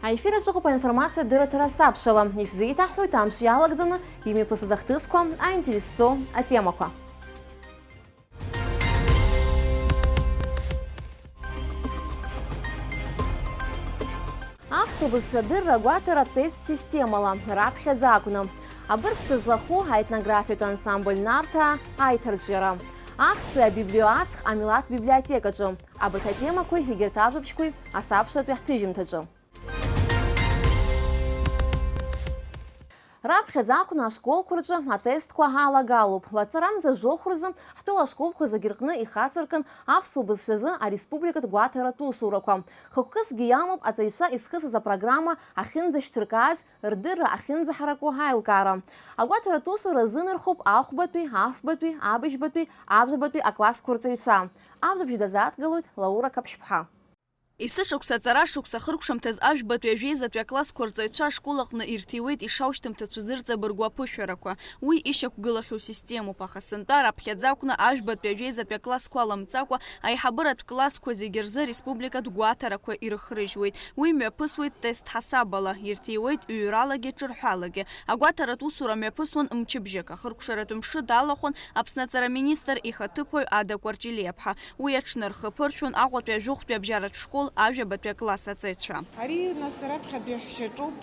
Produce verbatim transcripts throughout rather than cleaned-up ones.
Аефир аҿы ыҟоуп аинформациа дырраҭара асабшала. Ишәзеиҭаҳҳәоит амш иалагӡаны имҩаԥысыз ахҭысқәа, аинтересҵо атемақәа. Аԥсуа бызшәа адырра агәаҭара атест системала, раԥхьаӡа акәны. Абыргцәа злахәу аетнографиатә ансамбль Нарҭаа аиҭарҿиара. Ахьӡи абиблиоаҵх амилаҭ библиотекаҿы. Абарҭ атемақәеи егьырҭ ажәабжьқәеи асабшатәи ҳҭыжьымҭаҿы. Раԥхьаӡа акәны ашколқәа рҿы атестқәа ҳалагалоуп. Лаҵарамза жәохә рзы ҳтәыла ашколқәа зегьы рҟны ихацыркын аԥсуа бызшәазы ареспубликатә гәаҭаратә усурақәа. Хықәкысгьы иамоуп аҵаҩцәа изхысыз апрограмма ахьынӡашьҭыркааз, рдырра ахьынӡаҳараку аилкаара. Агәаҭаратә усура рзынархоуп ахәбатәи, афбатәи, абыжьбатәи, абзабатәи аклассқәа рҵаҩцәа. Абзабжь дазааҭгылоит Лаура Қаԥшьԥҳа. Есышықәса аҵарашықәса ахыркәшамҭаз ажәбатәи ажәеизатәи аклассқәа рҵаҩцәа ашкол аҟны ирҭиуеит ишаушьҭымҭацәу зырҵабыргу аԥышәарақәа. Уи ишьақәгылахьоу системоуп, аха сынтәа раԥхьаӡа акәны ажәбатәи ажәеизатәи аклассқәа аламҵакәа аиҳабыратә классқәа зегьы рзы ареспубликатә гәаҭарақәа ирыхрыжьуеит. Уи мҩаԥысуеит тест ҳасабала, ирҭиуеит ҩралагьы ҿырҳәалагьы. Агәаҭаратә усура мҩаԥысуан мчыбжьык, ахыркәшаратә мшы далахәын Аԥсны аҵара министр ихаҭыԥуаҩ Ада Кәарҷелиаԥҳа. Уи аҽны рхы ԥыршәон Аҟәатәи ажәохәтәи абжьаратә школ ажәабатәи акласс аҵаҩцәа. Ари, нас, раԥхьатәи ҳшьаҿоуп,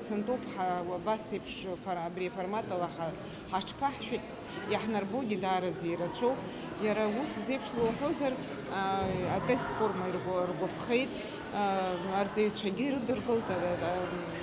сынтәоуп, ҳа-, абас еиԥш фор-, абри аформатала ҳа-, ҳаҽԥаҳшәеит, иаҳнарбогьы даараӡа ирацәоуп. Иара ус зеиԥш луҳәозар, а, атест форма иргәа-, ргәаԥхеит, а, арҵаҩцәагьы ирыдыркылт, а,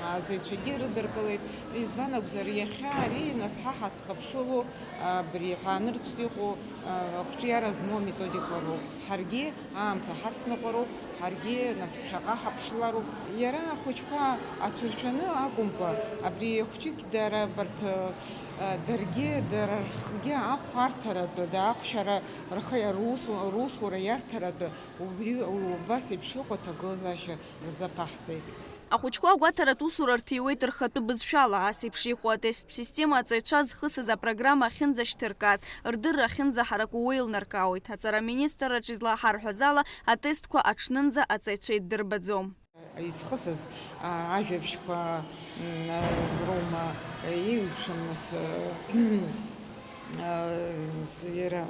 а, аҵаҩцәагьы ирыдыркылеит. Избан акәзар, иахьа ари, нас, ҳа ҳазхыԥшыло, абри ҳаанырцәтә иҟоу, а, ақәҿиара змоу аметодикақәа роуп. Ҳаргьы аамҭа ҳацныҟәароуп, ҳаргьы, нас, ԥхьаҟа ҳаԥшлароуп. Иара ахәыҷқәа ацәыршәаны акәымкәа, абри хәҷык дара абарҭ, а, даргьы, дара рхгьы ахә арҭаратәы, да, ахәшьара рхы, русу-, русура иарҭаратәы убри, убас еиԥш иҟоу аҭагылазаашьа рзаԥаҳҵеит. Ахәыҷқәа агәаҭаратә усура рҭиуеит рхатәы бызшәала, ас еиԥш иҟоу атесттә система аҵаҩцәа зхысыз апрограмма ахьынӡашьҭыркааз, рдырра ахьынӡаҳараку уеилнаркаауеит. Аҵара аминистрраҿы излаҳарҳәаз ала, атестқәа аҽнынӡа аҵаҩцәа иддырбаӡом. Изхысыз, а, ажәабжьқәа, м, а, роума, еиуеиԥшым, нас, а, а, с-, иара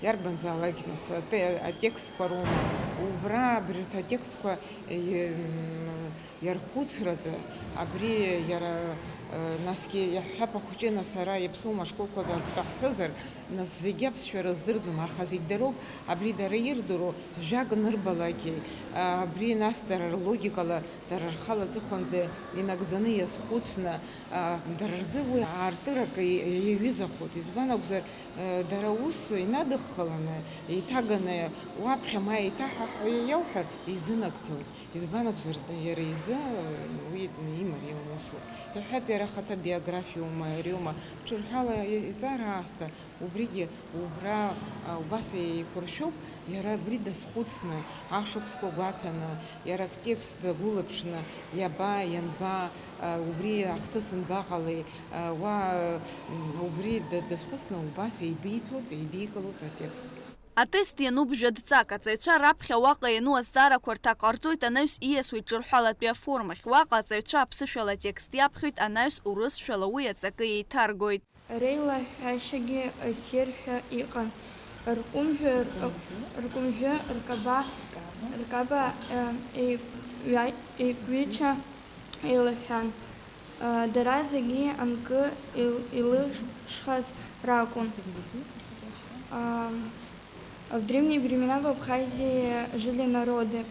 иарбанзаалак, нас, ате-, атекстқәа роума, убра абарҭ атекстқәа, е, м, иархәыцратәы, абри иара, а, насгьы иаҳҳәап, ахәыҷы, нас, ара иаԥсоума ашколқәа ртәы ҳҳәозар, нас зегьы аԥсшәа рыздырӡом, аха зегь дароуп, абри дара ирдыруа, жәак нырбалакгьы, а, абри, нас, дара рлогикала, дара рхала аҵыхәанӡа инагӡаны иазхәыцны, а, дара рзы уи аартырак и-, иаҩызахоит. Избан акәзар, а, дара ус инадыххыланы, еиҭаганы уаԥхьа ма еиҭаҳаҳәа иауҳәар, изынагӡом. Избан акәзар, иара изы, а, уи имариам усуп. Иаҳҳәап, иара ахаҭа биографиоума, ариоума, ҽырҳәала иҵара аасҭа, убригьы убра, а, убас еиқәыршәоуп, иара абри дазхәыцны, ашықәсқәа гәаҭаны, иара актекст дагәылаԥшны, иаба, ианба, а, убри ахҭыс анбаҟалеи, а, уа, м, убри да-, дазхәыцны убас еибиҭоит, еидикылоит атекст. Атест иануп жәа-дҵак, аҵаҩцәа раԥхьа уаҟа иану азҵаарақәа рҭак ҟарҵоит, анаҩс ииасуеит ҿырҳәалатәи аформахь. Уаҟа аҵаҩцәа аԥсышәала атекст иаԥхьоит, анаҩс урысшәала уи аҵакы еиҭаргоит. Реилаҳәашьагьы ссиршәа иҟан. Ркәымжәы, ркы-, ркәымжәы, ркаба, ркаба, э, еиқәҩа-, еиқәҩыча еилаҳәан. Э, дара зегьы анкы ил-, илышхаз ракәын. А, в древние времена в Абхазии жили народы.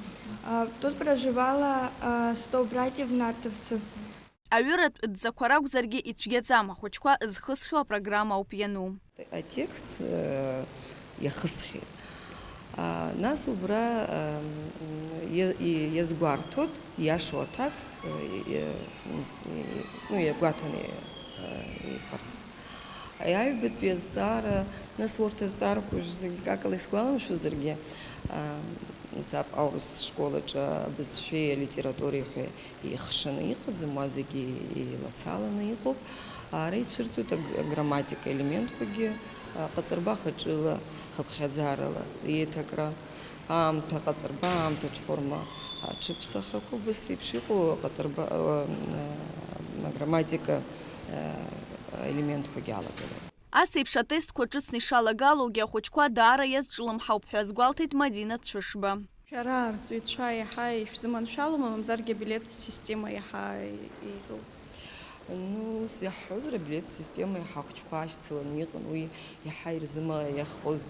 А, тут проживало, а, сто братьев нартовцев. Аҩыратә дҵақәа ракәзаргьы ицәгьаӡам, ахәыҷқәа зхысхьоу апрограмма ауп иану. Атекст, э, иахысхьеит. А, нас убра, э, м, иа-, и-, иазгәарҭоит, иашоу аҭак, э, и-, и-, ну, иагәаҭаны, э, иҟарҵоит. Аҩбатәи азҵаара, нас урҭ азҵаарақәа зегьы акакала исгәаламшәозаргьы, а, саб аурыс школ аҿы абызшәеи алитературеи ҳәа ихшаны иҟаӡам, уа зегьы еилацаланы иҟоуп. Ара ицәырҵуеит аг-, аграмматика елементқәагьы, а, ҟаҵарба хаҿыла, хыԥхьаӡарала еиҭакра. Аамҭа ҟаҵарба, аамҭатә форма аҽыԥсахрақәа, убыс еиԥш иҟоу аҟаҵарба, аграмматика елементқәагьы алагалоуп. Ас еиԥш атестқәа ҿыцны ишалагалоугьы ахәыҷқәа даара иазҿлымҳауп ҳәа азгәалҭеит Мадина Цәышба. Шәара арҵаҩцәа иаҳа ишәзыманшәалома, мамзаргьы абилеттә система иаҳа еиӷьуп? Ну, ус иаҳҳәозар, абилеттә система иаҳа ахәыҷқәа ашьцыланы иҟан, уи иаҳа ирзымаиахоз,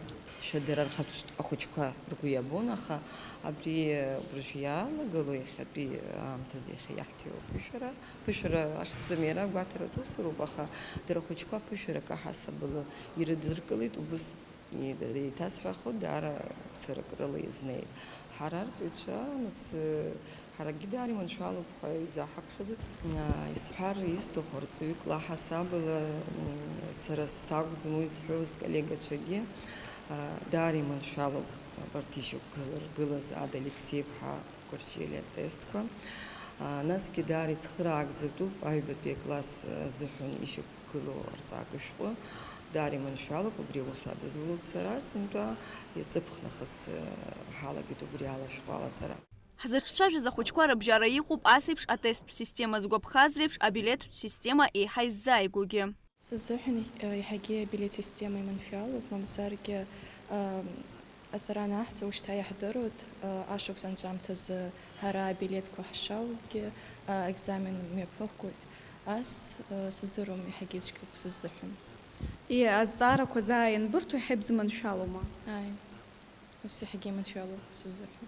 шәа дара рхатә ахәыҷқәа ргәы иабон, аха абри уажә иаанагало иахьатәи аамҭазы иахьа иаҳҭиуа аԥышәара, аԥышәара ахьӡӡам иара, агәаҭаратә усуроуп, аха дара ахәыҷқәа аԥышәарак аҳасабала ирыдыркылеит, убыс Ида-, еиҭасҳәахо, даара гәцарак рыла изнеит. Ҳара арҵаҩцәа, нас, ҳаракгьы даара иманшәалоуп ҳәа изаҳаԥхьаӡоит. Исҳәар исҭаху, арҵаҩык лаҳасабала, м, сара сакәӡам уи зҳәо, сколлегацәагьы, а, даара иманшәалоуп абарҭ ишьақәгыларгылаз Ада Алексеи-иԥҳа Кәарҷелиа атестқәа. А, насгьы даара ицхыраагӡатәуп аҩбатәи акласс азыҳәан ишьақәгылоу арҵага шәҟәы. Даара иманшәалоуп, убри аус адызулоит сара, сынтәа иаҵыԥх нахыс, э, ҳалагеит убри ала ашәҟәы алаҵара. Ҳзыҿцәажәаз ахәыҷқәа рыбжьара иҟоуп ас еиԥш атесттә система згәаԥхаз реиԥш абилеттә система еиҳа иззааигәоугьы. Сзыҳәан иаҳ-, э, иаҳагьы абилеҭ система иманшәалоуп, мамзаргьы, э, аҵара анаҳҵо, ушьҭа иаҳдыруеит, э, ашықәс анҵәамҭазы ҳара абилеҭқәа ҳшалоугьы, э, аекзамен мҩаԥыгоит. Ас, э, сыздыруам, иаҳагьы ицәгьоуп сзыҳәан. Ии, азҵаарақәа заа ианбырҭо, иаҳа ибзыманшәалома? Ааи, ус иаҳагьы иманшәалоуп сзыҳәан.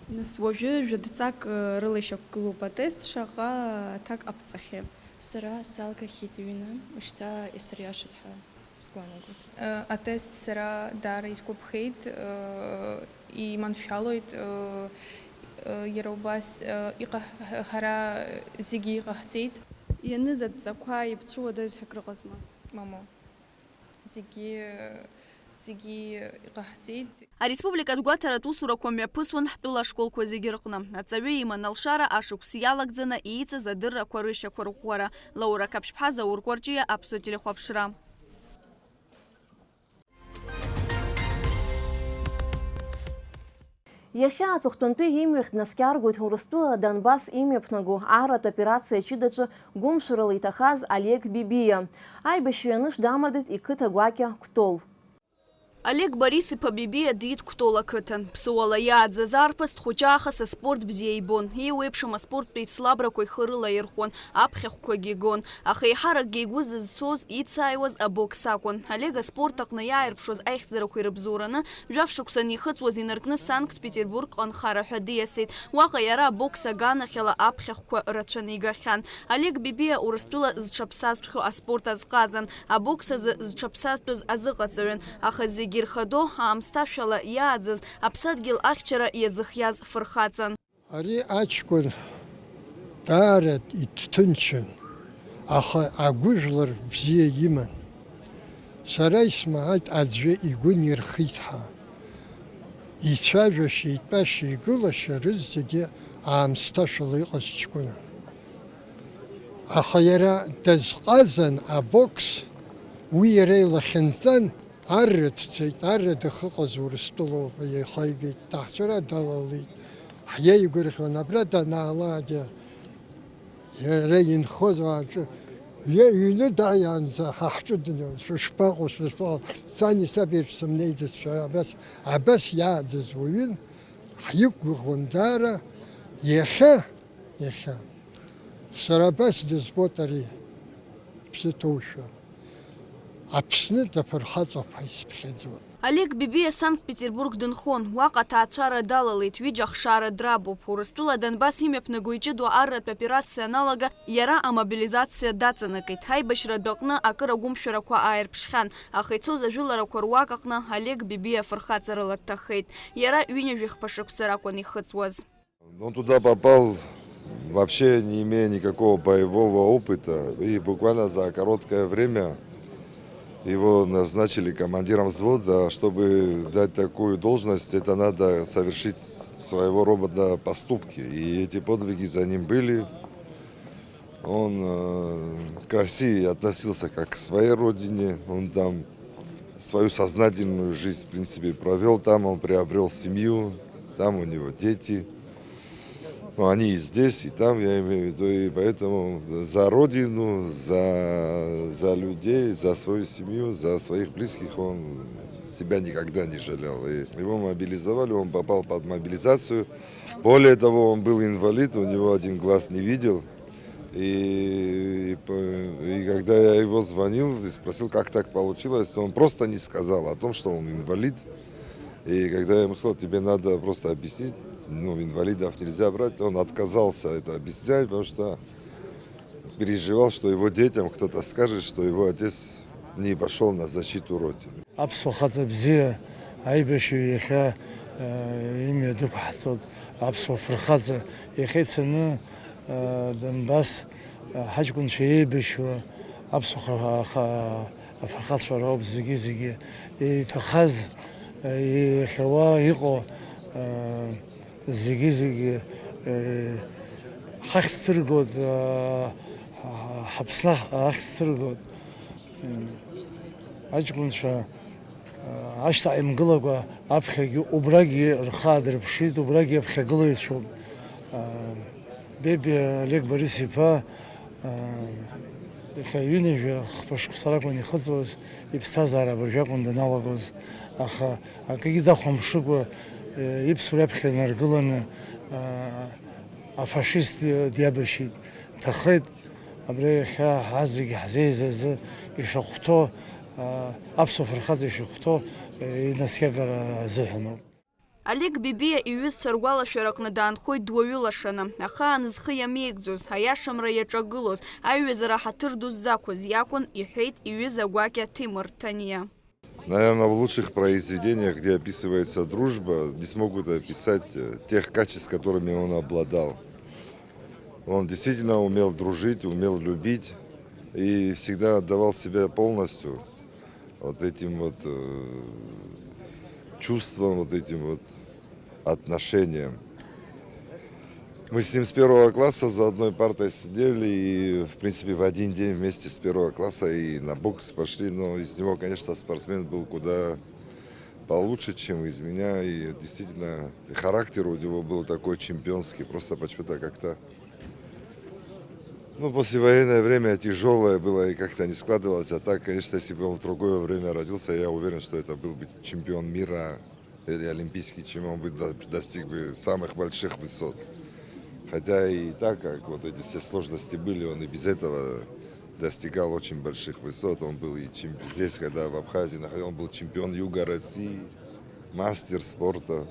Нас уажәы жәа-дҵак, э, рыла ишьақәгылоуп атест, шаҟа аҭак ҟабҵахьеи? Сара салгахьеит ҩны, ушьҭа исыриашеит ҳәа сгәаанагоит. Э, атест сара даара исгәаԥхеит, э, иманшәалоит, э, э, иара убас, э, иҟаҳ-, ҳара зегьы иҟаҳҵеит. Ианыз адҵақәа ибцәуадаҩыз ҳәа акрыҟазма? Мамоу. Зегьы, зегьы иҟаҳҵеит. Ареспубликатә гәаҭаратә усурақәа мҩаԥысуан ҳтәыла ашколқәа зегьы рҟны. Аҵаҩы иман алшара ашықәс иалагӡаны ииҵаз адыррақәа рышьақәырӷәӷәара. Лаура Қаԥшьԥҳа, Заур Кәарҷиа, Аԥсуа телехәаԥшра. Иахьа аҵыхәтәантәи имҩахь днаскьаргоит Урыстәыла Донбасс имҩаԥнаго арратә операциа ҷыдаҿы гәымшәарала иҭахаз Олег Бибиа. Аибашьҩы анышә дамадеит иқыҭа гәакьа Кәтол. Олег Борис-иԥа Бибиа диит Кәтол ақыҭан. Ԥсыуала иааӡаз арԥыс дхәыҷы аахыс аспорт бзиа ибон. Еиуеиԥшым аспорттә еицлабрақәа ихы рылаирхәон, аԥхьахәқәагьы гон. Аха еиҳаракгьы игәы зызцоз, ицааиуаз абокс акәын. Олег аспорт аҟны иааирԥшуаз аихьӡарақәа ирыбзоураны, жәаф шықәса анихыҵуаз инаркны Санкт-Петербургҟа нхара ҳәа диасит. Уаҟа иара абокс аганахьала аԥхьахәқәа рацәаны игахьан. Олег Бибиа Урыстәыла зҽаԥсазтәхьоу аспорт азҟазан. Абокс азы зҽаԥсазтәыз азыҟаҵаҩын, аха зегьы ирхадоу, аамсҭашәала иааӡаз, аԥсадгьыл ахьчара иазыхиаз фырхаҵан. Ари аҷкәын даара иҭҭынчын, аха агәыжәлар бзиа иман. Сара исмаҳаит аӡәы игәы нирхеит ҳәа. Ицәажәашьа, итәашьа, игылашьа рызегьы аамсҭашәала иҟаз ҷкәынын. Аха иара дазҟазан абокс, уи иара илахьынҵан, Арра дцеит, арра дахыҟаз Урыстәылоуп, иахьа игеит, даҳцәыра далалеит. Ҳиеигәырӷьон, абра данаалаагьы иара инхоз уааҿы, иа-, иҩны дааиаанӡа ҳа ҳҿы днеиуан, шәышԥаҟоу, шәышԥаҟоу, сани саби еиԥш сымнеиӡацшәа, абас, абас иааӡаз уаҩын, ҳиқәгәыӷуан даара, иахьа Иахьа. Сара абас дызбоит ари, иԥсы ҭоушәа. Аԥсны даԥырхаҵоуп ҳәа исыԥхьаӡоит. Олег Бибиа Санкт-Петербург дынхон, уаҟа аҭаацәара далалеит, ҩыџьа ахшара драбуп. Урыстәыла Донбасс имҩаԥнаго иҷыдоу арратә операциа аналага иара амобилизациа даҵанакит. Аибашьратә аҟны акыр агәымшәарақәа ааирԥшхьан, аха ицоз ажәыларақәа руак аҟны Олег Бибиа фырхаҵарала дҭахеит. Иара ҩынҩажәи хԥа шықәса ракәын ихыҵуаз. Он туда попал, вообще не имея никакого боевого опыта, и буквально за короткое время его назначили командиром взвода. Чтобы дать такую должность, это надо совершить своего рода поступки. И эти подвиги за ним были. Он, э, к России относился как к своей родине. Он там свою сознательную жизнь, в принципе, провёл там. Он приобрёл семью, Там у него дети. Ну, они и здесь, и там, я имею в виду, и поэтому за родину, за, за людей, за свою семью, за своих близких он себя никогда не жалел. И его мобилизовали, он попал под мобилизацию. Более того, он был инвалид, у него один глаз не видел. И, и по- и когда я его звонил и спросил, как так получилось, то он просто не сказал о том, что он инвалид. И когда я ему сказал: «Тебе надо просто объяснить, ну, инвалидов нельзя брать», он отказался это объяснять, потому что переживал, что его детям кто-то скажет, что его отец не пошел на защиту Родины. Аԥсуа хаҵа бзиа, аибашьҩы иахьа, э, имҩа дықәҳҵоит, аԥсуа фырхаҵа иахьа ицаны, э, Донбасс, э, ҳаҷкәынцәа еибашьуа аԥсуа ха-, ха-, афырхацәа роуп зегьы-зегьы. Иҭахаз, э, иахьауа иҟоу, э, зегьы-зегьы, э, ҳахьӡ ҭыргоит, э, ҳа-, ҳаԥсны ахьӡ ҭыргоит. Аҷкәынцәа, ашьҭа ааимгылакәа аԥхьагьы убрагьы рхы аадырԥшит, убрагьы аԥхьагылаҩцәоуп. Бебиа Олег Борис-иԥа, иахьа ҩынҩажәа хԥа шықәса ракәын ихыҵуаз, иԥсҭазаара абыржәы акәын даналагоз, аха акгьы дахәамԥшыкәа, иԥсуа раԥхьа инаргыланы, афашист диабашьит, дҭахеит. Абри иахьа ҳазегьы ҳзеизазы ишахәҭоу, аа, аԥсуа фырхаҵа ишахәҭоу, э, инаскьагара азыҳәаноуп. Олег Бебиа иҩызцәа ргәалашәараҟны даанхоит дуаҩы лашаны, ахаан зхы иамеигӡоз, аиашамра иаҿагылоз, аиҩызара ҳаҭыр ду ззақәыз иакәын, иҳәеит иҩыза гәакьа Ҭемыр Ҭаниа. Наверное, в лучших произведениях, где описывается дружба, не смогут описать, э, тех качеств, которыми он обладал. Он действительно умел дружить, умел любить и всегда отдавал себя полностью вот этим вот, э, чувствам, вот этим вот отношениям. Мы с ним с первого класса за одной партой сидели и, в принципе, в один день вместе с первого класса и на бокс пошли. Но из него, конечно, спортсмен был куда получше, чем из меня. И действительно, и характер у него был такой чемпионский. Просто почему-то как-то, ну, послевоенное время тяжёлое было и как-то не складывалось. А так, конечно, если бы он в другое время родился, я уверен, что это был бы чемпион мира или олимпийский чемпион, он бы до-, достиг бы самых больших высот. Хотя и так, как вот эти все сложности были, он и без этого достигал очень больших высот. Он был и чемп-, здесь, когда в Абхазии находился, он был чемпион Юга России, мастер спорта.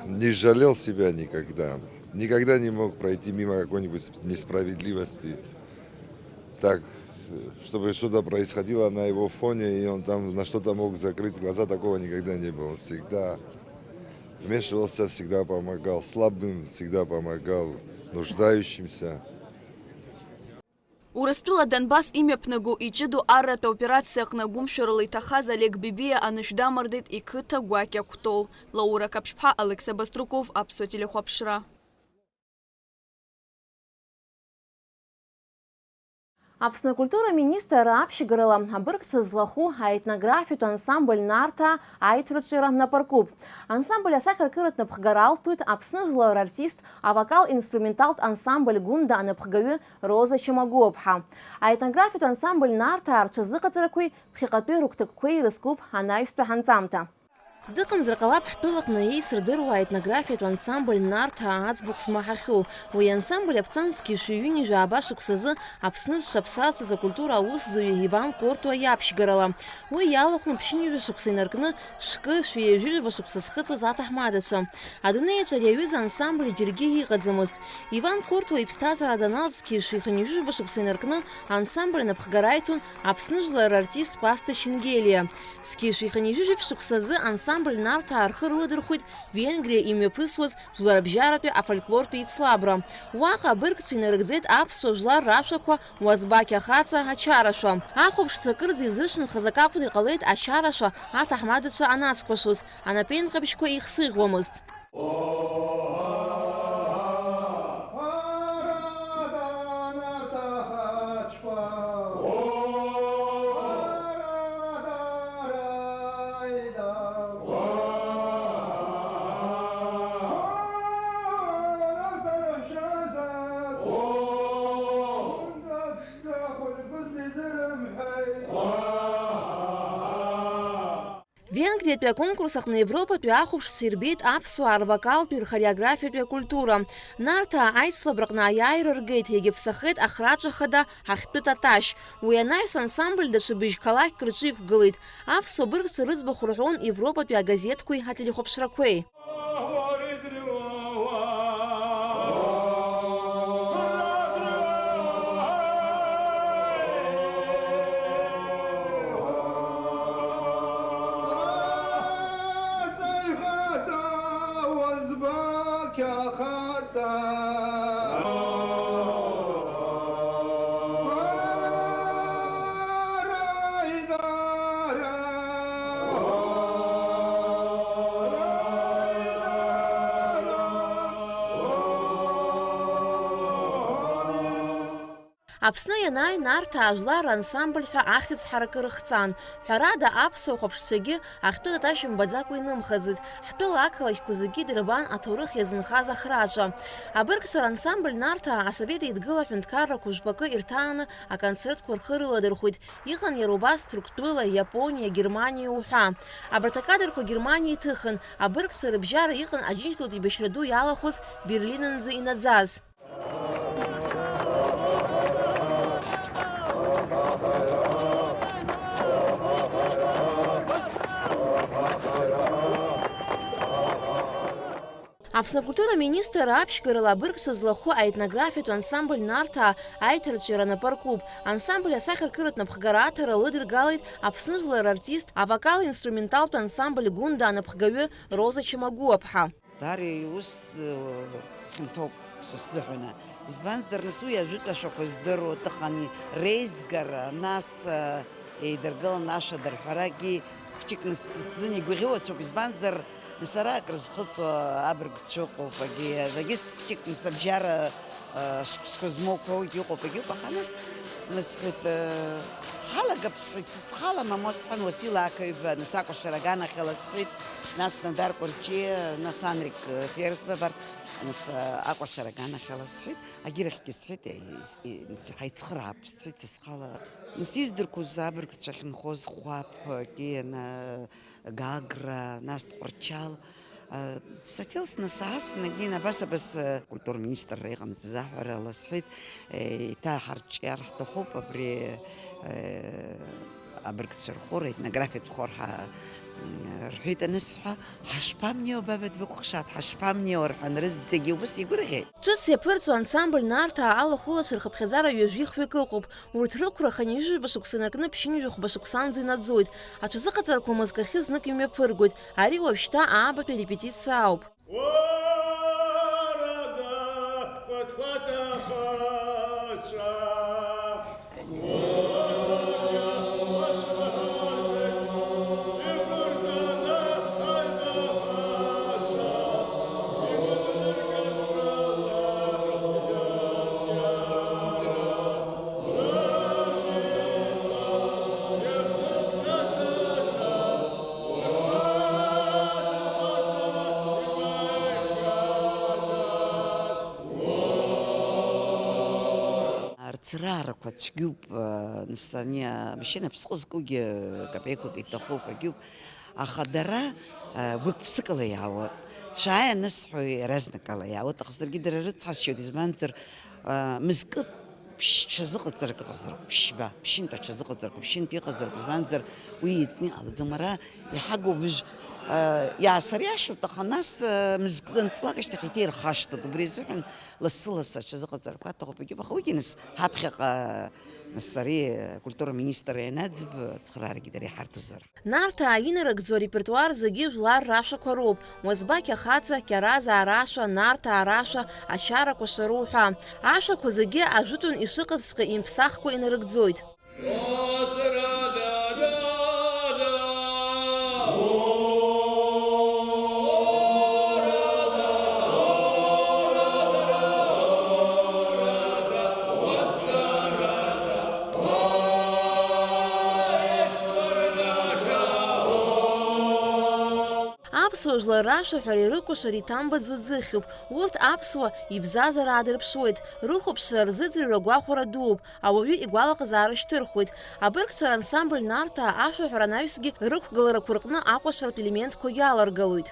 Не жалел себя никогда. Никогда не мог пройти мимо какой-нибудь сп-, несправедливости. Так, э, чтобы что-то происходило на его фоне, и он там на что-то мог закрыть глаза, такого никогда не было. Он всегда вмешивался, всегда помогал слабым, всегда помогал нуждающимся. Урыстәыла Донбасс имҩаԥнаго иҷыдоу арратә операциа аҟны агәымшәарала иҭахаз Олег Бебиа анышә дамардеит иқыҭа гәакьа Кәтол. Лаура Қаԥшьԥҳа, Алықьса Баструков, Аԥсуа телехәаԥшра. Аԥсны акультура министр аԥшьгарала абыргцәа злахәу аетнографиатә ансамбль Нарҭаа аиҭарҿиара напаркуп. Ансамбль асахьаркыратә напхгара алҭоит Аԥсны жәлар рартист авокал-инструменталтә ансамбль Гәында анапхгаҩы Роза Чамагәуаԥҳа. Аетнографиатә ансамбль Нарҭаа рҽазыҟаҵарақәеи ԥхьаҟатәи рыгәҭакқәеи ирызкуп анаҩстәи ҳанҵамҭа. Дыҟамзар ҟалап ҳтәылаҟны еицырдыруа аетнографиатә ансамбль Нарҭаа аӡбахә змаҳахьоу. Уи ансамбль аԥҵан зқьи жәшәи ҩынҩажәи жәаба шықәсазы Аԥсны зҽаԥсазтәыз акультура аусзуҩы Иван Кортуа иаԥшьгарала. Уи иалахәын ԥшьынҩажәа шықәса инаркны шәкы, шәи ҩажәи жәаба шықәса зхыҵуаз аҭаҳмадацәа. Адунеи аҿы ари аҩыза ансамбль џьаргьы иҟаӡамызт. Иван Кортуа иԥсҭазаара даналҵ, зқьи жәшәи хынҩажәи жәаба шықәса инаркны ансамбль анапхгара аиҭон Аԥсны жәлар рартист Кәасҭа Шьынгелиа. Зқьи жәшәи хынҩажәи жәаба шықәсазы ансамбль Нарҭаа рхы рыладырхәит Венгриа имҩаԥысуаз жәларбжьаратәи афольклортәи еицлабра. Уаҟа абыргцәа инарыгӡеит аԥсуа жәлар рашәақәа, Уазбақь ахаҵа, Ачарашәа. Ахәаԥшцәа кырӡа изыршанхаз акы акәны иҟалеит Ачарашәа аҭаҳмадацәа анацкәашоз, анапеинҟьабжьқәа еихсыӷьуамызт. Абритәи аконкурс аҟны Европатәи ахәаԥшцәа ирбеит аԥсуаа рвокалтәи рхореографиатәи акультура. Нарҭаа аицлабраҟны аиааира ргеит, иагьыԥсахеит ахраҿа хада Ҳахьтәы Таташь. Уи анаҩс ансамбль даҽа быжь қалақьк рҿы иқәгылеит. Аԥсуа быргцәа рыӡбахә рҳәон Европатәи агазеҭқәеи ателехәаԥшрақәеи. Аԥсны ианааи, Нарҭаа жәлар рансамбль ҳәа ахьӡ ҳаракы рыхҵан. Ҳәарада, аԥсуа хәаԥшцәагьы Ахьтәы Таташь мбаӡакәа инымхаӡеит. Ҳтәыла ақалақьқәа зегьы идырбан аҭоурых иазынхаз ахраҿа. Абыргцәа рансамбль Нарҭаа Асовет Еидгыла аҳәынҭқаррақәа жәпакы ирҭааны аконцертқәа рхы рыладырхәит. Иҟан иара убас Ҭырқәтәыла, Иапониа, Германиа уҳәа. Абарҭ акадрқәа Германиа иҭыхын, абыргцәа рыбжьара иҟан Аџьынџьтәылатә еибашьра ду иалахәыз Берлинынӡа инаӡаз. Аԥсны акультура министр аԥшьгарала абыргцәа злахәу аетнографиатә ансамбль Нарҭаа аиҭарҿиара анапы аркуп. Ансамбль асахьаркыратә напхгара аҭара лыдыргалеит Аԥсны жәлар рартист, авокал-инструменталтә ансамбль Гәында анапхгаҩы Роза Чамагәуаԥҳа. Даара иус, э, хьанҭоуп са сзыҳәаны. Избанзар, нас уи ажәытә ашәақәа здыруа дыҟами, реизгара, нас, э, еидыргыланы ашәа дырҳәарагьы хәҷык нас сзын игәаӷьуацәоуп, избанзар, нас ара акрызхыҵуа абыргцәа ыҟоуп, агьи, агьыс хәҷык нас абжьара, э, шықәсқәа змоуқәа уигьы ыҟоуп, агьыҟоуп, аха нас, нас сҳәеит, э, ҳалагап сҳәеит, сызхалама, мо сҳәан, Уасил Ақаҩба, нас акәашара аганахьала сҳәеит, нас Нодар Кәарҷиа, нас Анрик, э, Ферзба, абарҭ, нас, э, акәашара аганахьала сҳәеит, агьырахьгьы сҳәеит, э, ис-, и-, нас ҳаицхыраап сҳәеит, сызхала. Нас издырқәоз абыргцәа ахьынхоз Хәаԥ, э, Киана, Гагра, нас Тҟәарчал, э, сахьылсны саасны, Гена, абас, абас, э, культура министрра иҟамыз азаҳәара ласҳәеит, э, еиҭа ҳарҿиар ҳҭахуп абри, э, абыргцәа рхор, етнографиатә хор ҳа-, м, рҳәеит анысҳәа, ҳашԥамнеиуа, баба дбыкәхшааит, ҳашԥамнеиуа рҳәан, рызегьы ус игәырӷьеит. Ҿыц иаԥырҵо ансамбль Нарҭаа алахәылацәа рхыԥхьаӡара ҩажәи хҩык ыҟоуп. Урҭ рықәра хынҩажәижәаба шықәса наркны ԥшьынҩажәи хәба шықәсанӡа инаӡоит. Аҽазыҟаҵарақәа мызкахьы знык имҩаԥыргоит. Ари уажәшьҭа аабатәи арепетициа ауп. Арҵараарақәа цәгьоуп, нас ани амашьына ԥсҟы зкугьы капеиқәак иҭахуп, агьуп. Аха дара, гәык-ԥсыкала иаауеит. Шәааи анысҳәо, иаразнакала иаауеит, аха саргьы дара рыцҳасшьоит, избанзар, мызкы ԥшь-, ҽазыҟаҵарак ыҟазароуп, ԥшьба, ԥшьынтә аҽазыҟаҵарақәа, ԥшьынтә иҟазароуп, избанзар, уи еицны иҟалаӡом. Ара иҳагу уажә, а, иаасыриашоит, аха нас, а, мызкы анҵлак ашьҭахь еиҭа ирхашҭып. Убри азыҳәан лассы-лассы аҽазыҟаҵарақәа аҭахуп, егьып, аха уигьы нас ҳаԥхьаҟа, нас ари акультура министр ианаӡып, ацхыраарагьы дара иҳарҭозар. Нарҭаа инарыгӡо арепертуар зегьы жәлар рашәақәа роуп, Уазбақь ахаҵа, Кьаразаа рашәа, Нарҭаа рашәа, Ачара кәашару ҳәа. Ашәақәа зегьы ажәытәан ишыҟазҵәҟьа имԥсахкәа инарыгӡоит. Жәлар рашәаҳәареи рыкәашареи иҭамбаӡо ӡыхьуп. Урҭ аԥсуа ибзазара аадырԥшуеит, рыхәаԥшра, рзыӡырҩра гәахәара дууп, ауаҩы игәалаҟазаара шьҭырхуеит. Абыргцәа рансамбль Нарҭаа ашәаҳәара анаҩсгьы рықәгыларақәа рҟны акәашаратә елементқәа иаларгалоит.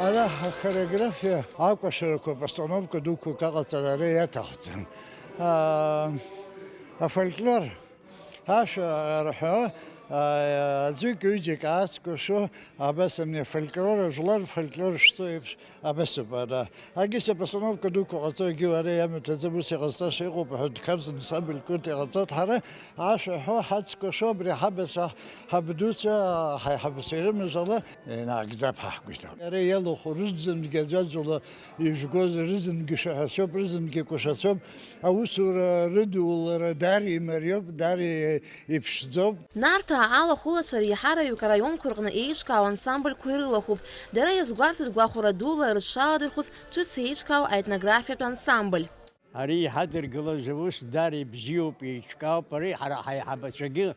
Ара ахореографиа акәашарақәа, постановка дуқәак аҟаҵара ара иаҭахӡам. Аа, афольклор ашәа рҳәо, аа, аӡәык-ҩыџьак аацкәашо, абас ами афольклор, ажәлар рфольклор шҵо еиԥш, абас ауп ара. Агьыс апостановка дуқәа ҟаҵо, егьи уара иамҩаҭаӡам, ус иҟазҵаша иҟоуп, аҳәынҭқарратә ансамбль Кәынта иҟаҵоит. Ҳара ашәа ҳәо ҳацкәашо абри ҳабацәа, ҳабдуцәа, ҳаи-, ҳабацәа ирымазала инагӡап ҳа ҳгәы иҭоуп. Иара иалахәу рызынгьы аӡәаӡәала ижәгоз рызынгьы шәаҳәацәоуп, рызынгьы кәашацәоуп. Аусура рыдулара даара имариоуп, даара иԥшӡоуп. Нарҭаа алахәылацәа реиҳараҩык араионқәа рҟны еиҿкаау ансамбльқәа ирылахәуп. Дара иазгәарҭоит гәахәара дула рыҽшаладырхәыз ҿыц еиҿкаау аетнографиатә ансамбль. Ари иҳадыргылаз аус даара ибзиоуп, еиҿкаауп. Ари ҳара ҳаиҳабацәагьы,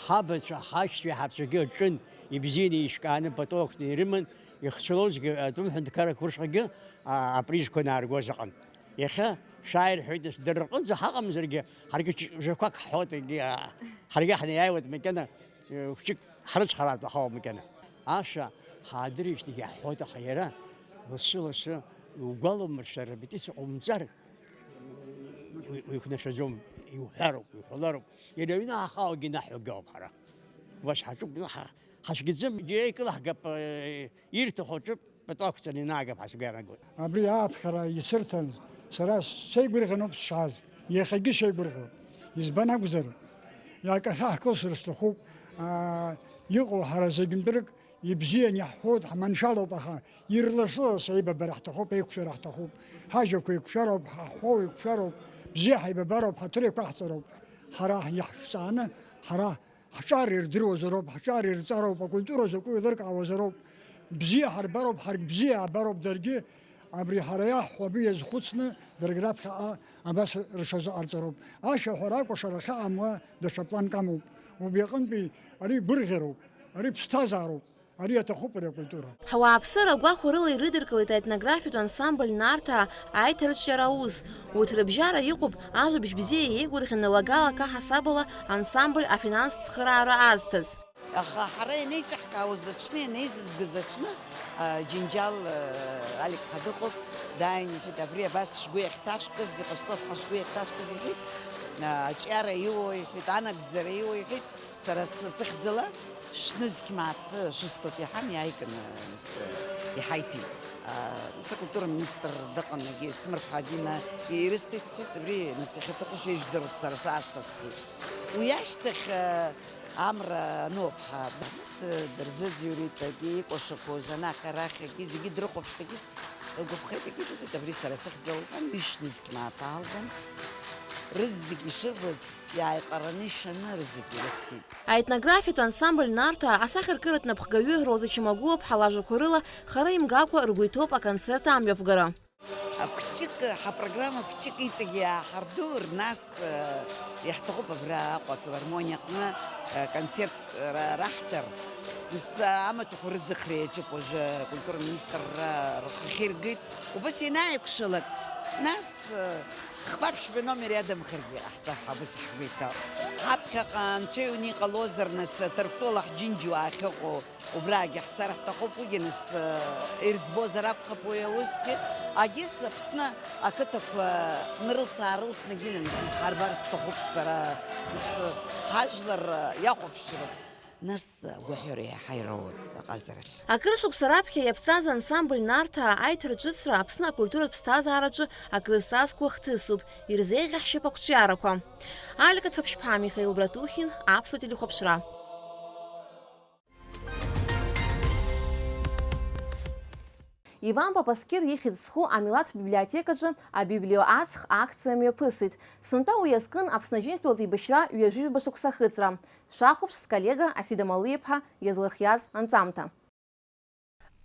ҳабацәа, ҳашьцәеи ҳаԥцәагьы аҿын ибзианы еиҿкааны потолкны ирыман, ихцәылозгьы атәым ҳәынҭқаррақәа рышҟагьы, а, апризқәа нааргоз ыҟан. Иахьа шәааи рҳәоит, нас, дара рҟынӡа ҳаҟамзаргьы, ҳаргьы ҿ-, ҿырԥшрақәак ҳҳәоит, егьи, а, ҳаргьы ҳнеиааиуеит макьана, э, хәҷык ҳрыцҳаратәы ҳауа макьана. Ашәа ҳаадырижьҭеигьы иаҳҳәоит, аха иара лассы-лассы иугәаламыршәар, репетициа ҟоумҵар, уи, уиқәнашәаӡом, иуҳәароуп, иуҳәалароуп. Иара аҩны ҳахаауагьы инаҳҳәогьы ауп ҳара. Убас ҳаҿуп, ҳа-, ҳацәгьаӡам, џьара икылаҳгап, э, ирҭаху аҿы пату ақәҵаны инаагап ҳәа сгәы иаанагоит. Абри ааԥхьара исырҭан, сара сеигәырӷьаноуп сшааз, иахьагьы сеигәырӷьоит. Избан акәзар, иакахьы ҳкылсыр сҭахуп, аа, иҟоу ҳара зегьынтәырк ибзиан иаҳҳәоит, ҳманшәалоуп, аха ирласны ас еибабара ҳҭахуп, еиқәшәара ҳҭахуп. Ҳажәақәа еиқәшәароуп, ҳахәхәоу еиқәшәароуп, бзиа ҳаибабароуп, ҳаҭыр еиқәаҳҵароуп. Ҳара иаҳҿҵааны, ҳара ҳҿар ирдыруазароуп, ҳҿар ирҵароуп, акультура закәу еилыркаауазароуп. Бзиа ҳарбароуп, ҳаргь бзиа иаабароуп даргьы. Абри ҳара иаҳҳәо абри иазхәыцны, даргьы раԥхьаҟа абас рҽазыҟарҵароуп. Ашәаҳәара акәашара ахьыҟам уа даҽа планк амоуп. Убри аҟынтәи ари гәырӷьароуп, ари ԥсҭазаароуп. Ари аҭахуп ари акультура. Ҳауааԥсыра агәахәарыла ирыдыркылеит аетнографиатә ансамбль Нарҭаа аиҭарҿиара аус. Урҭ рыбжьара иҟоуп ажәабжь бзиа еигәырӷьаны лагала-каҳасабала ансамбль афинанстә цхыраара азҭаз. Аха ҳара ианеиҿаҳкаауаз аҽны, ианеизызгаз аҽны, а, Џьынџьал, а, Алик ҳа дыҟоуп, дааин иҳәеит, абри абас шәгәы иахьҭашәкыз, иҟашәҵап ҳәа шәгәы иахьҭашәкыз иҳәеит, а, аҿиара иуоу иҳәеит, анагӡара иуоу иҳәеит, сара сыхьӡала. Шәнызқь мааҭ шәысҭоит, иаҳан иааиганы, нас, иҳаиҭеит. А, нас акультура министр дыҟан, егьи Смырԥҳа Дина ирысҭеит, сҳәеит, абри, нас, иахьаҭаху шәеижәдыруеит, сара саасҭа, сҳәеит. Уи ашьҭахь, а, амра ану аԥҳа, нас, д-, дырзыӡырҩит, егьи икәашақәоз анахь-арахь, егьи зегьы дрыхәаԥшит, егьи лгәаԥхеит, егьи дыҟеит, абри сара сыхьӡала, лҳәан, ҩышә нызқь мааҭ аалган, рызегьы ишырбоз, иааиҟараны ишаны рызегьы ирысҭеит. Аетнографиатә ансамбль Нарҭаа асахьаркыратә напхгаҩы Роза Чамагәуаԥҳа лажәақәа рыла, хара имгакәа ргәы иҭоуп аконцерт амҩаԥгара. Ахәҷык, ҳапрограмма хәҷык иҵегьы иааҳардуур, нас, э, иаҳҭахуп абра Аҟәа афилармониа аҟны, э, концерт ра-, раҳҭар. Нас, э, амаҭәақәа рыӡахра иаҿуп уажәы, акультура министрра рхы ахьиргеит. Убас ианааиқәшәалак, нас, э, Хԥа-ԥшьба номер иадамхаргьы ҟаҳҵап ҳәа убас ҳгәы иҭоуп. Ҳаԥхьаҟа анцәа иуны иҟалозар, нас, Ҭырқәтәыла ҳџьынџьуаа ахьыҟоу, убраагьы ҳцар ҳҭахуп, уигьы, нас, ирӡбозар акәхап уи аусгьы. Агьыс Аԥсны ақыҭақәа нрылс-аарылсны гьы, нас, идҳарбар сҭахуп сара, нас, ҳажәлар иахәаԥшроуп. Нас агәаҳәара иаҳа ироуеит аҟазарахь. Акыр шықәса раԥхьа иаԥҵаз ансамбль Нарҭаа аиҭарҿыцра Аԥсны акультуратә ԥсҭазаараҿы акрызҵазкуа хҭысуп, ирзеиӷьаҳшьап ақәҿиарақәа. Алика Ҭыԥшьԥҳа, Михаил Братухин, Аԥсуа телехәаԥшра. Иван Папаскир ихьӡ зху амилаҭтә библиотекаҿы абиблиоаҵх акциа мҩаԥысит. Сынтәа уи иазкын Аԥсны Аџьынџьтәылатә еибашьра ҩажәи жәаба шықәса ахыҵра. Шәахәаԥш сколлега Асида Малиаԥҳа иазлырхиаз анҵамҭа.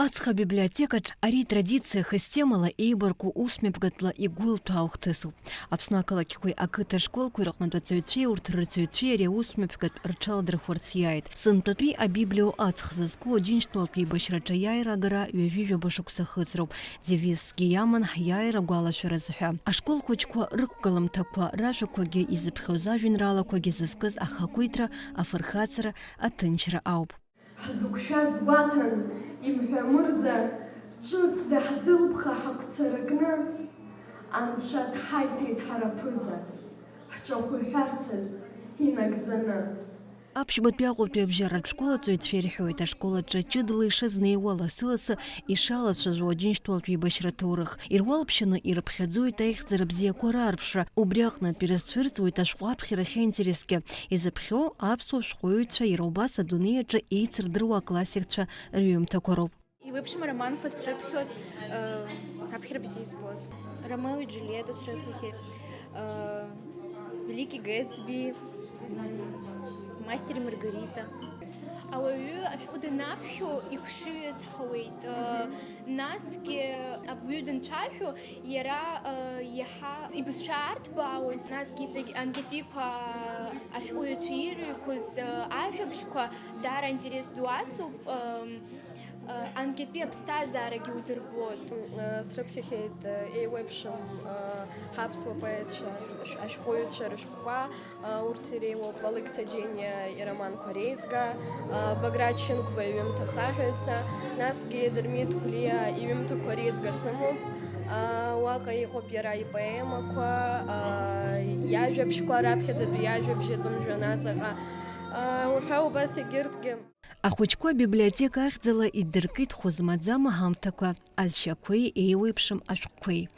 Аҵх абиблиотекаҿ ари традициа хыстемала еибарку усмҩаԥгатәла игәылҭәаау хҭысуп. Аԥсны ақалақьқәеи ақыҭа школқәеи рҟнытә аҵаҩцәеи урҭ рырҵаҩцәеи ари аусмҩаԥгатә рҽаладырхәырц иааит. Сынтәатәи абиблио аҵх зызку Аџьынџьтәылатәи еибашьраҿы аиааира агара ҩажәи жәаба шықәса ахыҵроуп. Девизкгьы иаман ҳиааира гәалашәараз ҳәа. Ашкол хәыҷқәа рықәгыламҭақәа, ражәақәагьы изыԥхьоз ажәеинраалақәагьы зызкыз ахақәиҭра, афырхаҵара, аҭынчра ауп. Ҳзықәшәаз гәаҭан, имҳәа мырза, ҿыц даҳзылԥха ҳагәцаракны, Анцәа дҳаиҭеит ҳара ԥыза, ҳҿахәырҳәарцаз инагӡаны. Аԥшьбатәи Аҟәатәи абжьаратә школ аҵаҩцәа ирҳәоит, ашкол аҿы ҷыдала ишазнеиуа, лассы-лассы ишалацәажәо Аџьынџьтәылатә еибашьра ҭоурых. Ируалԥшьаны ирыԥхьаӡоит аихьӡара бзиақәа раарԥшра, убри аҟнытә ирызцәырҵуеит ашәҟәы аԥхьарахь аинтересгьы. Изыԥхьо аԥсуа шәҟәыҩҩцәа иара убас адунеи аҿы еицырдыруа аклассикцәа рҩымҭақәа роуп. Еиуеиԥшым ароманқәа срыԥхьоит, э, аԥхьара бзиа избоит. Ромео и Джульетта срыԥхьеит, э, Великий Гэтсби, м, Мастер и Маргарита. Ауаҩы ашәҟәы данаԥхьо ихшыҩ азҳауеит, э, насгьы ауаҩы данцәажәо иара, э, иаҳа ибызшәа арҭбаауеит, насгьы зегь ангетәиқәа ашәҟәыҩҩцәа ирыҩқәаз, э, ажәабжьқәа даара аинтерес ду аҵоуп. Э, Анкьатәи аԥсҭазаарагьы удырбоит. Срыԥхьахьеит еиуеиԥшым ҳаԥсуа поетцәа ашәҟәыҩҩцәа рышәҟәқәа, урҭ иреиуоуп Алықьса Џьениа ироманқәа реизга, Баграт Шьынқәба иҩымҭа Хаҳәаҩса, насгьы Дырмит Гәлиа иҩымҭақәа реизга сымоуп. Уаҟа иҟоуп иара ипоемақәа, иажәабжьқәа, раԥхьаӡатәи иажәабжь атәым жәҩан аҵаҟа уҳәа убас егьырҭгьы. Ахәыҷқәа абиблиотека ахьӡала иддыркит хәы змаӡам аҳамҭақәа, азшьақәеи еиуеиԥшым ашәҟәқәеи.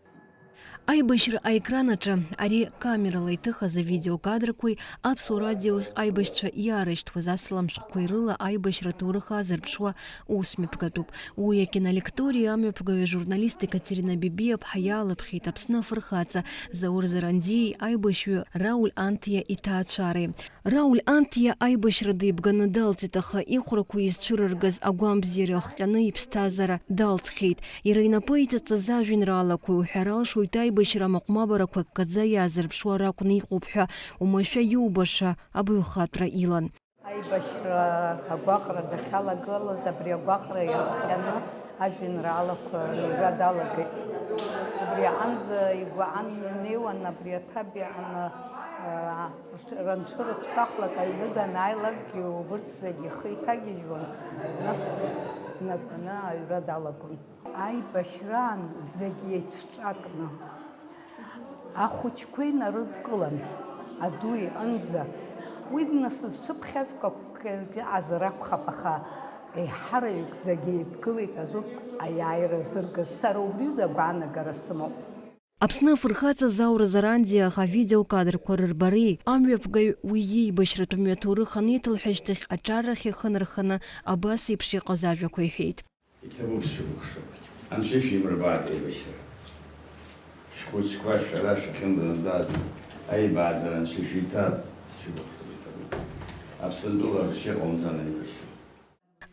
Аибашьра аекран аҿы ари камерала иҭыхыз авидеокадрқәеи Аԥсуа радио ахь аибашьцәа иаарышьҭуаз асалам шәҟәқәеи рыла аибашьра аҭоурых азырԥшуа усмҩаԥгатәуп. Уи акинолекториа амҩаԥгаҩы ажурналист Екатерина Бебиаԥҳа иаалыԥхьеит Аԥсны афырхаҵа Заур Зарандиеи аибашьҩы Рауль Анҭиа иҭаацәареи. Рауль Анҭиа аибашьра деибганы далҵит, аха ихәрақәа изцәырыргаз агәамбзиара иахҟьаны иԥсҭазаара далҵхьеит. Иара инапы иҵаҵаз ажәеинраалақәеи уҳәара алшоит аибашьра амаҟә-мабарақәа ккаӡа иаазырԥшуа ракәны иҟоуп ҳәа, умашәа иубаша абаҩхатәра илан. Аибашьра агәаҟра дахьалагылаз абри агәаҟра иахҟьаны ажәеинраалақәа рыҩра далагеит. Убри аҟынӡа игәаан инеиуан абри аҭабиаан, аа, Ранҽырыԥсахлак аҩны данааилакгьы убырҭ зегь ихы иҭагьежьуан, нас днатәаны аҩра далагон. Аибашьраан зегь еицҿакны, ахәыҷқәа инарыдкылан, аду иҟынӡа. Уи днасызҽыԥхьазкәа кәкьаргьы азар акәхап, аха еиҳараҩык зегь еидгылеит азоуп аиааира зыргаз, сара убриазы агәаанагара сымоуп. Аԥсны афырхаҵа Заур Зарандиа аха авидеокадрқәа рырбареи, амҩаԥгаҩ уи иеибашьратә мҩаҭоурых анеиҭылҳәа ашьҭахь аҿарахь ихы нарханы абас еиԥш иҟаз ажәақәа иҳәеит. Иҭабуп сшәыкәыхшоу. Анцәа ишәимырбааит аибашьра. Шәхәыҷқәа шәара шәахьынӡанҵаз аибааӡара анцәа ишәиҭар сшәыкәыхшоуп, иҭабуп. Аԥсынтәыла шәыҟаумҵан аибашьра.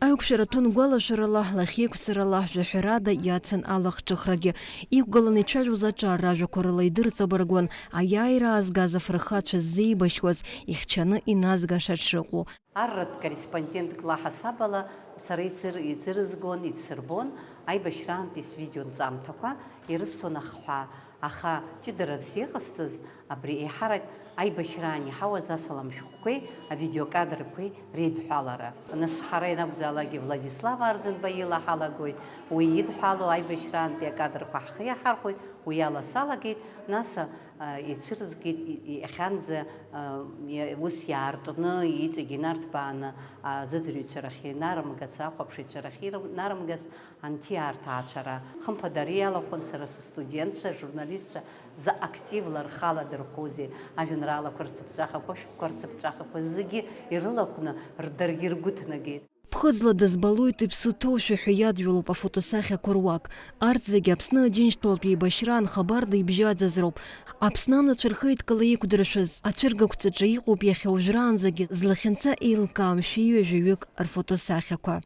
Аиқәшәара ҭәын гәалашәарала, лахьеиқәҵарала, жәаҳәарада иацын алахҿыхрагьы. Иқәгыланы ицәажәоз аҿар ражәақәа рыла идырҵабыргуан аиааира аазгаз афырхацәа ззеибашьуаз, ихьчаны иназгаша дшыҟоу. Арратә корреспондентк лаҳасабала сара ицыр-, иӡырызгон, идсырбон аибашьраантәи свидеонҵамҭақәа, ирысҭон ахҳәаа, аха ҷыдарас иҟасҵаз абри еиҳарак Аибашьраан иҳауаз асалам шәҟәқәеи авидеокадрқәеи реидҳәалара. Нас ҳара ианакәзаалакгьы Владислав Арӡынба ила ҳалагоит, уи идҳәалоу аибашьраантәи акадрқәа ҳхы иаҳархәоит, уи ала салагеит, нас, а, ицәырызгеит, и-, иахьанӡа, а, иа-, ус иаартны, иҵегь инарҭбааны, а, зыӡырҩцәа рахь инарымгац, ахәаԥшыҩцәа рахь ирым-, нарымгац, анҭиаарҭа аацәара. Хымԥада, ари иалахәын сара сыстудентцәа, ажурналистцәа заҟа активла рхы аладырхәузеи, ажәеинраалақәа рцыԥҵәахақәа, ашәҟәқәа рцыԥҵәахақәа зегьы ирылахәны р-, даргьы ргәы ҭнагеит. Ԥхыӡла дызбалоит, иԥсы ҭоушәа ҳәа иадҩылоуп афотосахьақәа руак. Арҭ зегьы Аԥсны Аџьынџьтәылатә еибашьраан хабарда ибжьаӡаз роуп. Аԥсны анацәа рхеидкыла иқәдыршәаз, ацәыргақәҵаҿы иҟоуп иахьа уажәраанӡагьы злахьынҵа еилкаам шәи ҩажәаҩык рфотосахьақәа.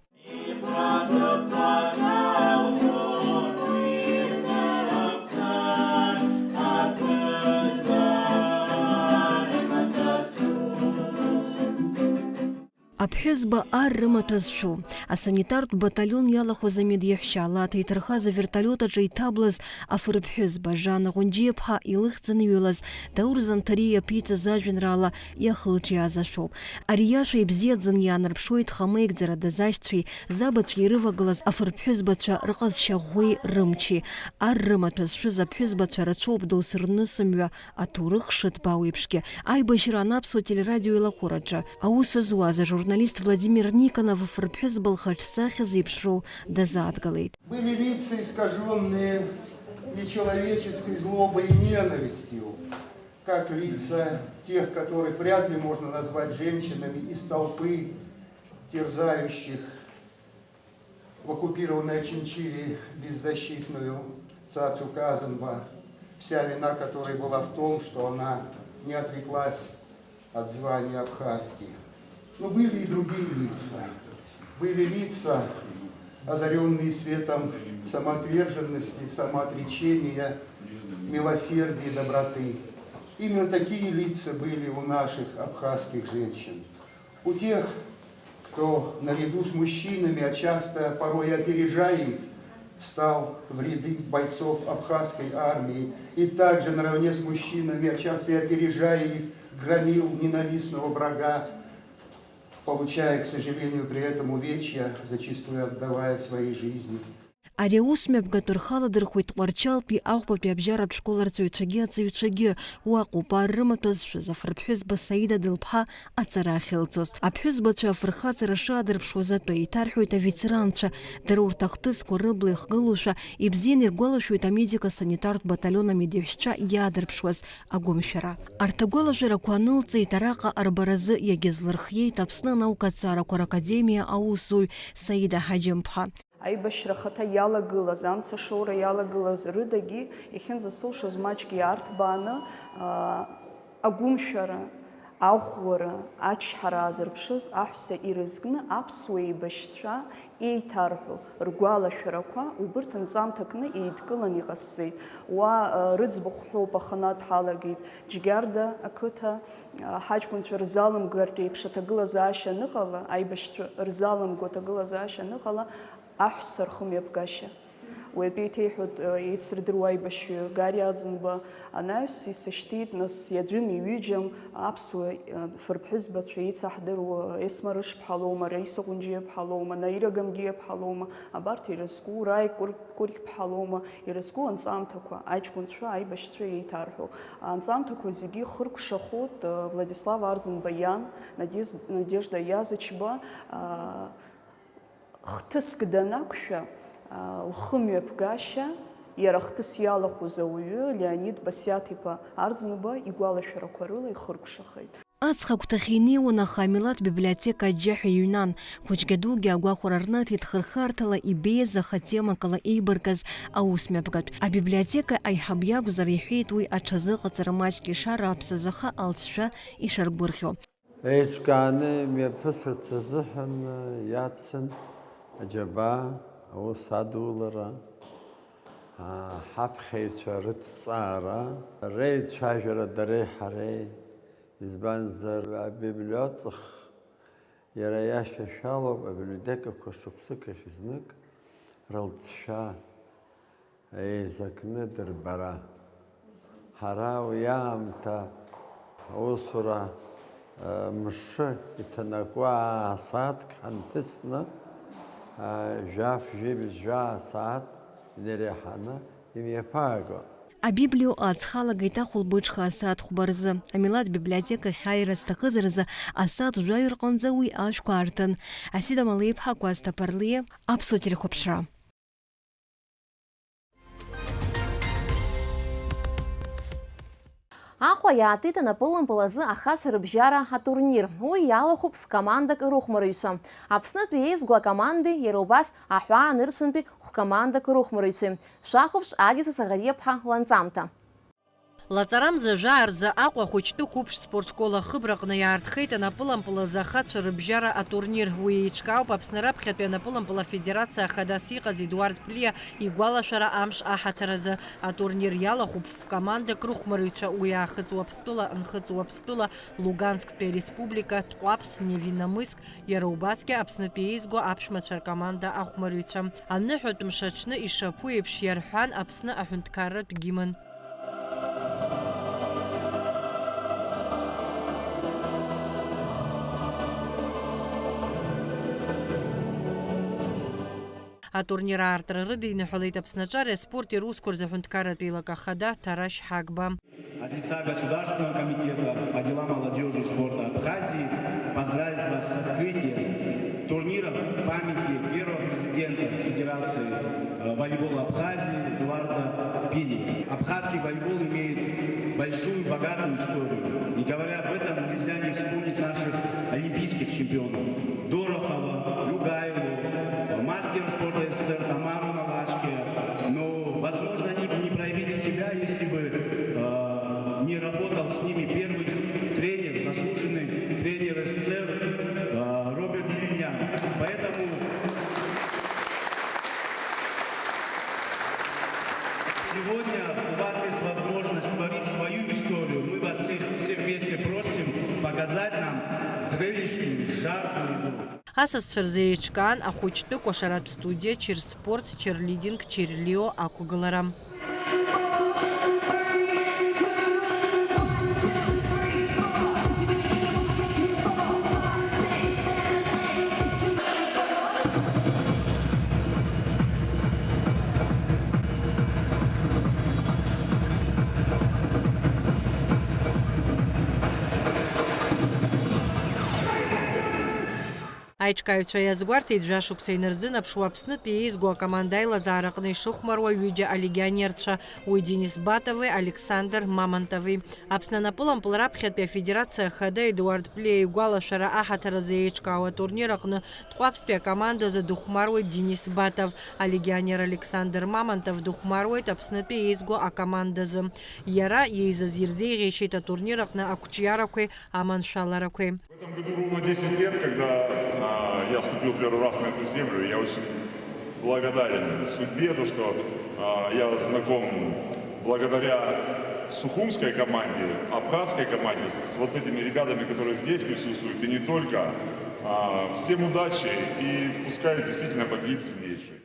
Аԥҳәызба ар рымаҭәа зшәу, асанитартә баталион иалахәыз амедиаҳәшьа ала аҭаиҭырхаз аверталиот аҿы иҭаблыз афырԥҳәызба Жанна Ҟәынџьиаԥҳа илыхьӡаны иҩылаз Даур Занҭариа иаԥиҵаз ажәеинраала иахылҿиааз ашәоуп. Ари иашәа ибзиаӡаны иаанарԥшуеит хамеигӡара дазашьцәеи забацәеи ирывагылаз афырԥҳәызбацәа рҟазшьа ӷәӷәеи рымчи. Ар рымаҭәа зшәыз аԥҳәызбацәа рацәоуп досрнысымҩа аҭоурых шыҭбаау еиԥшгьы. Аибашьраан аԥсуа телерадио еилахәыраҿы аус зуаз ажурналист Владимир Никонов афырԥҳәызба лхаҿсахьа зеиԥшроу дазааҭгалеит. Были лица, искажённые нечеловеческой злобой и ненавистью, как лица тех, которых вряд ли можно назвать женщинами из толпы, терзающих в оккупированной Очамчире беззащитную Цацу Казанба, вся вина которой была в том, что она не отреклась от звания абхазки. Но были и другие лица. Были лица, озарённые светом самоотверженности, самоотречения, милосердия и доброты. Именно такие лица были у наших абхазских женщин. У тех, кто наряду с мужчинами, а часто порой опережая их, встал в ряды бойцов абхазской армии и также наравне с мужчинами, а часто и опережая их, громил ненавистного врага, получая, к сожалению, при этом увечья, зачастую отдавая свои жизни. Ари аус мҩаԥгатә рхаладырхәит Тҟәарчалтәи Аҟәатәи абжьаратә школ арҵаҩцәагьы аҵаҩцәагьы. Уаҟоуп ар рымаҭәа зшәыз афырԥҳәызба Саида Дылԥҳа аҵара ахьылҵоз. Аԥҳәызбацәа афырхаҵара шаадырԥшуаз атәы еиҭарҳәоит аветеранцәа. Дара урҭ ахҭысқәа рыбла ихгылоушәа ибзианы иргәалашәоит амедико-санитартә баталион амедеҳәшьцәа иаадырԥшуаз агәымшәара. Арҭ агәалашәарақәа анылҵеит араҟа арбаразы иагьазлырхиеит Аԥсны анаука аҭҵаарақәа ракадемиа аусзуҩ Саида Ҳаџьымԥҳа. Аибашьра ахаҭа иалагылаз, амца ашоура иалагылаз рыдагьы, иахьынӡасылшоз маҷк иаарҭбааны, аа, агәымшәара, аӷәӷәара, ачҳара аазырԥшыз аҳәса ирызкны аԥсуа еибашьцәа еиҭарҳәо ргәалашәарақәа убырҭ анҵамҭа кны еидкыланы иҟасҵеит. Уа, аа, рыӡбахә ҳәоуп аханатә ҳалагеит Џьгьарда ақыҭа, аа, ҳаҷкәынцәа рзалымгартә еиԥш аҭагылазаашьа аныҟала, аибашьцәа рзалымго аҭагылазаашьа аныҟала, Аҳәса рхымҩаԥгашьа. Уи атәы еиҭеиҳәоит, э, еицырдыруа аибашьҩы Гари Аӡынба анаҩс, исышьҭит, нас, иаӡәым иҩыџьам аԥсуа, э, фырԥҳәызбацәа еицаҳдыруа Есма Рышԥҳа лоума, Раиса Ҟәынџьиаԥҳа лоума, Наира Гамгиаԥҳа лоума, абарҭ ирызку, Раи Кәыр-, Кәырқьԥҳа лоума, ирызку анҵамҭақәа, аҷкәынцәа, аибашьцәа еиҭарҳәо. Анҵамҭақәа зегьы хыркәшахоит, э, Владислав Арӡынба иан, Надез-, Надежда Иазычба, а, Хҭыск данақәшәа, лхымҩаԥгашьа, иара ахҭыс иалахәыз ауаҩы Леонид Басиаҭ-иԥа Арӡынба игәалашәарақәа рыла ихыркәшахеит. Аҵх агәҭахь инеиуан, аха амилаҭ библиотека аџьџьаҳәа иҩнан. Хәыҷгьы дугьы агәахәара рнаҭеит хырхарҭала ибеиаз, аха темакала еибыркыз аусмҩаԥгатә. Абиблиотека аиҳаб иакәзар, иҳәеит уи аҽазыҟаҵара маҷк ишара аԥсаз, аха алҵшәа ишаргәырӷьо. Еиҿкааны имҩаԥысырц азыҳәан иацын аџьабаа, аус адулара, ҳаԥхьаҩцәа рыҭҵаара, реицәажәара дареи ҳареи, избанзар, абиблиоҵых иара иашьашәалоуп, абиблиотекақәа шықәсык ахь знык рылҵшәа еизакны дырбара. Ҳара уи аамҭа Аусура, э, мшы иҭанакуа асааҭк ҳанҭысны, э, жәаф-жәибжь жәаа асааҭ инареиҳаны имҩаԥаагон. Абиблиоҟа ацхалагеит ахәылбыҽха асааҭ хәба рзы. Амилаҭ библиотекахь ааира зҭахыз рзы асааҭ жәаҩа рҟынӡа уи ашәқәа аартын. Асида Малеиԥҳа, Кәасҭа Ԥарлиа, Аԥсуа телехәаԥшра. Аҟәа иаатит анапылымпыл азы ахацәа рыбжьара атурнир. Уи иалахәуп ф-командак рыхәмарыҩцәа. Аԥснытәи еизго акомандеи иара убас аҳәаа нырцәынтәи хә-командак рыхәмарыҩцәеи. Шәахәаԥш, Адица Саӷариаԥҳа ланҵамҭа. Лаҵарамза жәаа рзы Аҟәа ахәыҷтәы қәыԥш спортшкол ахыбраҟны иаартхеит анапылампыл азы ахацәа рыбжьара атурнир. Уи еиҿкаауп Аԥсны раԥхьатәи анапылампыл афедерациа ахадас иҟаз Едуард Плиа игәалашәара амш аҳаҭыр азы. Атурнир иалахәуп ф-командак рыхәмарыҩцәа, уи Аахыҵ Уаԥстәыла, Нхыҵ Уаԥстәыла, Лугансктәи ареспублика, Тҟәаԥс, Невинномысск, иара убасгьы Аԥснытәи еизго аԥшәмацәа ркоманда ахәмарыҩцәа. Аныҳәатә мшаҽны ишаԥу еиԥш иарҳәан Аԥсны аҳәынҭқарратә гимн. Атурнир аартра рыдиныҳәалеит Аԥсны аҿареи аспорти русқәа рзы аҳәынҭқарратә еилак ахада Ҭарашь Ҳагба. От лица Государственного комитета по делам молодежи и спорта Абхазии поздравить вас с открытием турнира в памяти первого президента Федерации, э, волейбола Абхазии Эдуарда Пили. Абхазский волейбол имеет большую, богатую историю. Не говоря об этом, нельзя не вспомнить наших олимпийских чемпионов. Дорохова, Люгайлу, мастера спорта С С С Р Тамару Налашкия. Но, возможно, они бы не проявили себя, если бы, э, не работал с ними первый тренер, заслуженный тренер С С С Р, э, Роберт Ильин. Поэтому сегодня у вас есть возможность творить свою историю. Мы вас всех, все вместе просим показать нам зрелищную, жаркую игру. Асасцәа рзы еиҿкаан ахәыҷтәы кәашаратә студиа, чирспорт, чирлидинг, чирлио ақәгылара. Аиҿкааҩцәа иазгәарҭеит, жәашықәса инарзынаԥшуа Аԥснытәи еизго акоманда аилазаараҟны ишыхәмаруа ҩыџьа алегионерцәа, уи Денис Батови Александр Мамонтови. Аԥсны анапылампыл раԥхьатәи афедерациа ахада Едуард Плиа игәалашәара аҳаҭыр азы еиҿкаау атурнир аҟны Тҟәаԥстәи акомандазы дыхәмаруеит Денис Батов, алегионер Александр Мамонтов дыхәмаруеит Аԥснытәи еизго акомандазы. Иара иеизаз ирзеиӷьеишьеит атурнир аҟны ақәҿиарақәеи аманшәаларақәеи. В этом году ровно десять лет, когда, а, я ступил первый раз на эту землю. Я очень благодарен судьбе, то, что, а, я знаком благодаря сухумской команде, абхазской команде, с вот этими ребятами, которые здесь присутствуют, и не только. А, всем удачи, и пускай действительно победит сильнейший.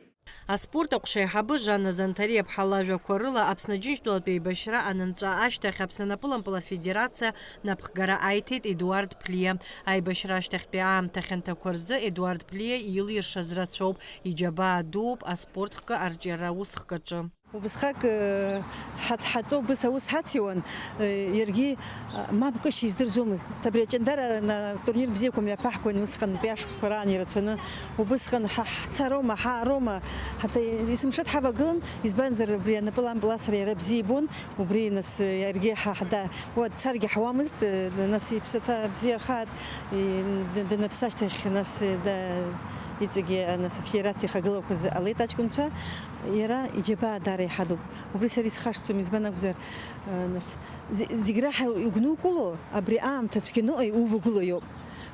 Аспорт аҟәша аиҳабы Жанна Занҭариаԥҳа лажәақәа рыла, Аԥсны Аџьынџьтәылатә еибашьра анынҵәа ашьҭахь Аԥсны анапылампыл афедерациа напхгара аиҭеит Едуард Плиа. Аибашьра ашьҭахьтәи аамҭа хьанҭақәа рзы Едуард Плиа илиршаз рацәоуп, иџьабаа дууп аспорт хкы арҿиара аус хкаҿы. Убысҟак, э, ҳаҭ-, ҳаҵоу убыс аус ҳациуан, э, иаргьы, э, мап кышьа издырӡомызт. Абри аҷандара на-, турнир бзиақәа мҩаԥаҳгон усҟантәи ашықәсқәа раан ирацәаны. Убысҟан ҳа-, ҳцароума, ҳаароума, ҳаҭа-, есымша дҳавагылан, избанзар, убри анапылампыл асра иара бзиа ибон, убри, нас, э, иаргьы ҳа-, ҳда-, уа дцаргьы ҳауамызт, э, нас иԥсаҭа бзиахааит, и-, д-, даныԥсы ашьҭахь, нас, э, да-, иҵегьы, э, нас, афедерациа ихагылақәаз ҟалеит аҷкәынцәа, иара иџьабаа даара иҳадуп. Убри сара исхашҭӡом, избан акәзар, э, нас, зе-, зегь раҳа иугәнукыло, абри аамҭа цәгьаныҟа иувагыло иоуп.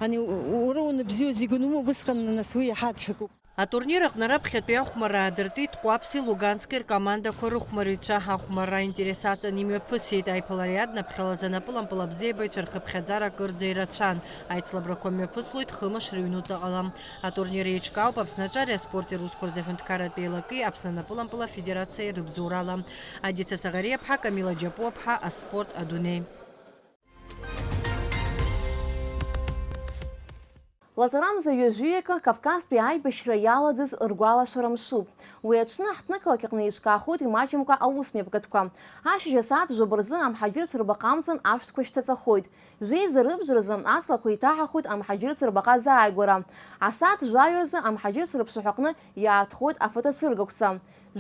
Ани у-, уара уныбзиоу зегь унумоу, убысҟан, нас, уи иаҳа даҽакуп. Атурнир аҟны раԥхьатәи ахәмарра аадыртит Тҟәаԥси Лугански ркомандақәа рыхәмарыҩцәа. Ахәмарра аинтерес аҵан имҩаԥысит, аиԥылариа днаԥхьалаз анапылампыл абзиабаҩцәа рхыԥхьаӡара акырӡа ирацәан. Аицлабрақәа мҩаԥыслоит хымш рыҩнуҵаҟала. Атурнир еиҿкаауп Аԥсны аҿареи аспорти русқәа рзы аҳәынҭқарратә еилаки Аԥсны анапылампыл афедерациеи рыбзоурала. Адица Саӷариаԥҳа, Камила Џьапуаԥҳа, Аспорт адунеи. Лаҵарамза ҩажәиак Кавказтәи аибашьра иалаӡыз ргәалашәара мшуп. Уи аҽны ҳҭнықалақь аҟны еиҿкаахоит имаҷымкәа аусмҩаԥгатәқәа. Ашьыжь асааҭ жәаба рзы амҳаџьырцәа рбаҟа амҵан ашәҭқәа шьҭаҵахоит. Жәеиза рыбжаразы аҵлақәа еиҭаҳахоит амҳаџьырцәа рбаҟа азааигәара. Асааҭ жәаҩа рзы амҳаџьырцәа рыԥшаҳәаҟны иаатхоит афотоцәыргақәҵа.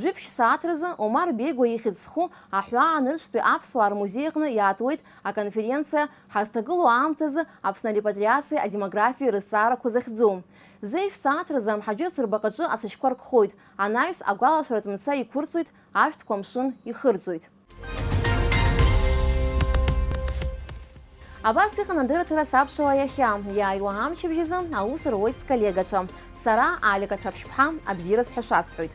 Жәиԥшь сааҭ рзы Омар Бегәа ихьӡ зху Аҳәаа нырцәтәи аԥсуаа рмузеи аҟны иаатуеит аконференциа Ҳазҭагылоу аамҭазы Аԥсны арепатриациеи адемографиеи рызҵаарақәа захьӡу. Зежә сааҭ рзы амҳаџьырцәа рбаҟаҿы ацәашьқәа ркхоит, анаҩс агәалашәаратә мца иқәырҵоит, ашәҭқәа амшын ихырҵоит. Абас иҟан адырраҭара сабшала иахьа, иааиуа амчыбжьазы аус руеит сколлегацәа. Сара, Алика Ҭаԥшьԥҳа, абзиараз ҳәа шәасҳәоит.